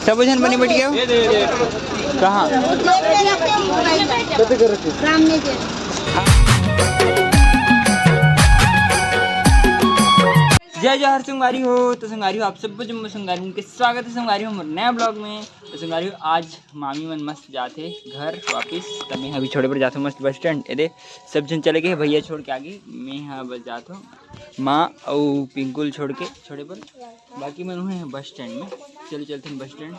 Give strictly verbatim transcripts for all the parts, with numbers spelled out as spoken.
सबो झन बने बइठ गए हो? कहाँ? जय जोहार संगवारी हो। तो संगवारी हो, आप सब जम्मो संगवारी के स्वागत है संगवारी हो मोर नया ब्लॉग में। तो संगवारी हो, आज मामी मन मस्त जाथे घर वापिस, त मैं अभी छोड़े बर जाथों मस्त बस स्टैंड। एदे सब झन चले गए, भैया छोड़ के आगे, मैं हा बस जाथों माँ अउ पिंकुल छोड़ के, छोड़े बर। बाकी मन हुए हैं बस स्टैंड में। चलो चलते हैं बस स्टैंड।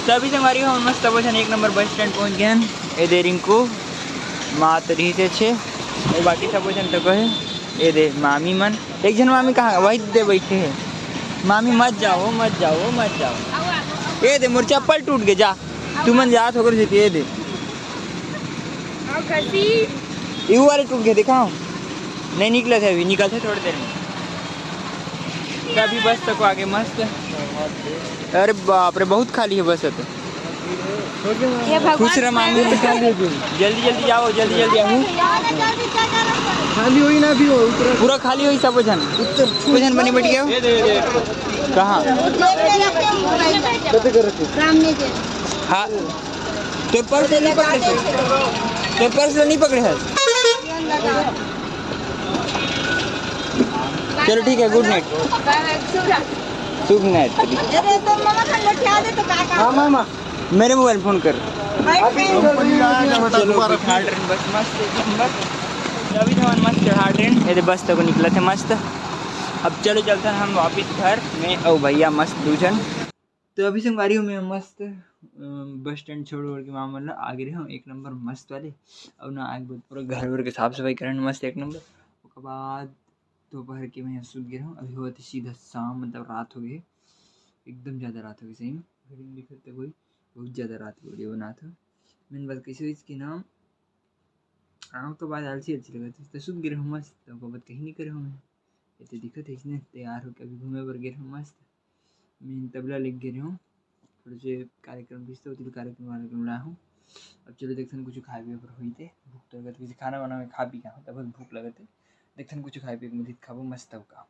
तो अभी संगवारी हो, मस्त सबो झन एक नंबर बस स्टैंड पहुँच गए हैं। एदे रिंकू, माँ तो रही से छे, और बाकी सबो झन तको है। एदे मामी मन, एक झन मामी कहाँ, वही दे बैठे है। मामी मत जाओ, मत जाओ, मत जाओ। एदे मोर चप्पल टूट गए, जा। तुमन जात हो कर, एदे। यू वाले टूट गए, दिखाओ। नहीं निकलत है अभी, निकलत है थोड़ी देर में। तो अभी बस तको आगे मस्त। अरे बाप रे, बहुत खाली है बस। तो खुश रह मामी। जल्दी जल्दी जाओ, जल्दी जल्दी आओ। खाली होई ना अभी वो, पूरा खाली होई सब झन। सब झन बने बइठ गए हो? कहाँ? हाँ। तोर पर्स नहीं पकड़े हस? तोर पर्स नहीं पकड़े हस? चलो ठीक है, गुड नाइट। शुभ नाइट। हाँ मामा। मेरे मोबाइल फोन कर। चलो, बिठा ट्रेन बस मस्त एक नंबर। अभी तो हमन मस्त चढ़ा ट्रेन, एदे बस तक निकलत है मस्त। अब चलो चलते हैं हम वापिस घर में। ओ भैया मस्त दू झन। तो अभी संगवारी हो, मैं मस्त, अ, बस स्टैंड छोड़ ओढ़ के मामा मन ला आगे रहे हूँ, एक नंबर मस्त वाले। अब ना आगे बाद पूरा घर वर के साफ सफाई करन मस्त एक नंबर। ओकर बाद दोपहर के मैं सूत गे रहूँ। अभी होत सीधा शाम, मतलब रात हो गई, एकदम ज़्यादा रात हो गई सही में। घड़ी में दिखत तो कोई बहुत ज़्यादा रात हो गई बनात हो। मैंने बात कैसे हुई कि ना, आँख तो बाद आलसी आलसी लगत है, तो सूत गे रहूँ मस्त, तो बात कहीं नहीं करे हूँ मैं। ये तो दिखत है इसने तैयार होके अभी घूमे बर गे रहूँ मस्त। मैं तबला लेके गे रहूँ, थोड़े से कार्यक्रम भी तो कार्यक्रम वाले के बुलाया हूँ। अब चलो देखथन कुछ खाए पिए बर होई ते, भूख तो लगत है, खाना वाना में खा पी के आऊँ, तब भूख लगत है। देखथन कुछ खाए पिए के मिलही त खाबो मस्त तब का।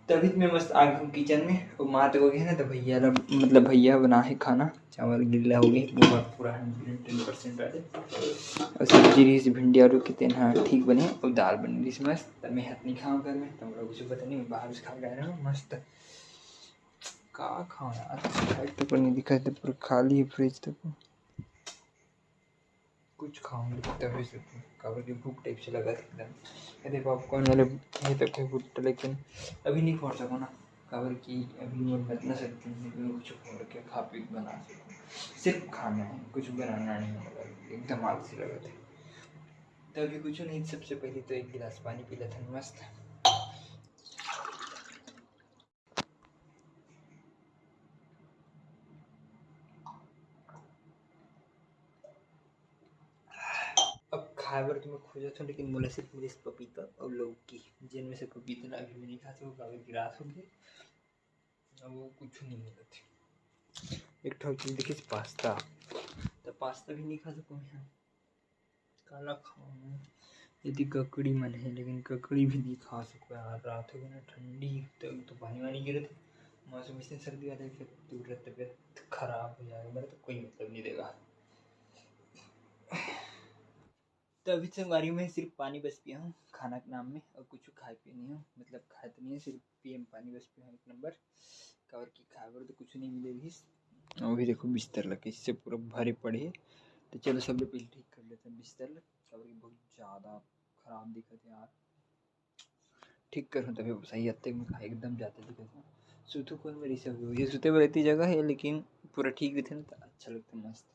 तभी तो मैं मस्त आ गया हूँ किचन में। वो माँ तो हो गया ना, तो भैया ला, मतलब भैया बना है खाना, चावल गिल्ला हो गए, वो पूरा हंड्रेड टेन परसेंट आ जाए। और सब्जी रही भिंडी आलू के, तेन हा ठीक बने, और दाल बनी रही मस्त। तब मैं हाथ नहीं खाऊँ घर में, तो हम लोग कुछ पता नहीं, मैं बाहर से खा के आ रहा हूँ मस्त। का खाऊँ यार, खाए तो पर नहीं दिखा, तो पूरा खाली है फ्रिज तक। कुछ खाऊँ तभी से, काबर कि भूख टाइप से लगा एकदम। अरे पॉपकॉर्न वाले ये तो कोई भुट्टा, लेकिन अभी नहीं फोड़ सको ना, काबर कि अभी मोर में इतना शक्ति नहीं कि मैं कुछ फोड़ के खा पी के बना सकूँ। सिर्फ खाना है, कुछ बनाना नहीं है, मतलब एकदम आलसी लगा थे। तो अभी कुछ नहीं, सबसे पहले तो एक गिलास पानी पी लेते हैं मस्त। अब खाए बर तो मैं खोजत हूँ, लेकिन मोला सिर्फ मिलिस पपीता और लौकी, जेन में से पपीता ला अभी मैं नहीं खा सकूँ, काबर कि रात हो गई, अब वो कुछ नहीं मिलत। एक ठो चीज दिखिस पास्ता, तो पास्ता भी नहीं खा सकूँ मैं। काला खाऊँ मैं? यदि ककड़ी मन है, लेकिन ककड़ी भी नहीं खा सकूँ यार, रात हो गई ना, ठंडी, तो, तो पानी वानी गिरे थे, मौसम इसने सर्दी वाले, फिर तुरंत तबीयत खराब हो जाएगा, मेरा तो कोई मतलब नहीं देगा। तो अभी संगवारी में सिर्फ पानी बस पिया हूँ खाना के नाम में, और कुछ खाए पिए नहीं हूँ, मतलब खाए तो नहीं है, सिर्फ पिए में पानी बस पिया हूँ एक नंबर, काबर कि खाए बर तो कुछ नहीं मिले रहिस। अभी देखो बिस्तर ला कैसे पूरा भरे पड़े है, तो चलो सबले पहले ठीक कर लेते हैं बिस्तर ला, काबर कि बहुत ज़्यादा खराब दिखत है यार। ठीक करूँ तभी सही हत्ते में एकदम जाते दिखत है। सुतू कोई मेरी सब ये सुते बर इतनी जगह है, लेकिन पूरा ठीक दिखे ना तो अच्छा लगता है, मस्त।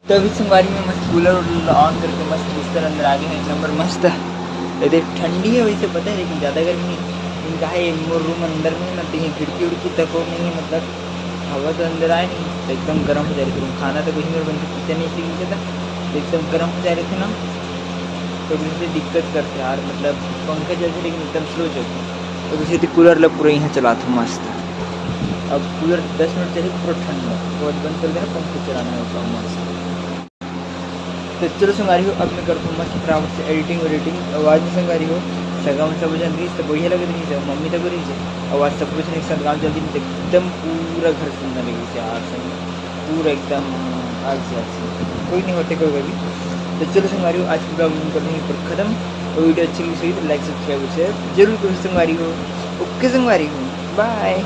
तो अभी संगवारी में मस्त कूलर ऑन करके मस्त बिस्तर अंदर आ गए हैं, एक नंबर मस्त। ये देख ठंडी है वैसे पता है, लेकिन ज़्यादा गर्मी नहीं। लेकिन कहा ये मोर रूम अंदर में है ना, तो ये खिड़की उड़की तक हो नहीं है, मतलब हवा तो अंदर आए नहीं, तो एकदम गर्म हो जा रही थी रूम। खाना तो कुछ नहीं बनता, किचन नहीं सीख था, तो एकदम गर्म हो जा रहे थे ना, तो बिजली दिक्कत करते यार, मतलब पंखा चलते लेकिन एकदम स्लो चलते। अब इसे तो कूलर ला पूरा यहाँ चलात हूँ मस्त। अब कूलर दस मिनट चली पूरा ठंडा, उसके बाद बंद कर देना, पंखा चलाना है उसका मस्त। तो चलो संगवारी हो, अब मैं करता हूँ मस्त फटाफट से एडिटिंग वेडिटिंग। आवाज़ में संगवारी हो, सगा में सब जन रही, सब बढ़िया लग रही है, मम्मी तक रही है। आवाज़ सब कुछ नहीं, संग गाँव जल्दी में एकदम पूरा घर सुनने लगी से यार, संग पूरा एकदम आग से आग से। कोई नहीं होते कोई भी। तो चलो संगवारी हो, आज की ब्लॉग कर देंगे पर खत्म। और वीडियो अच्छी लगी सही तो लाइक सब्सक्राइब शेयर जरूर करो संगवारी हो। ओके संगवारी हो, बाय।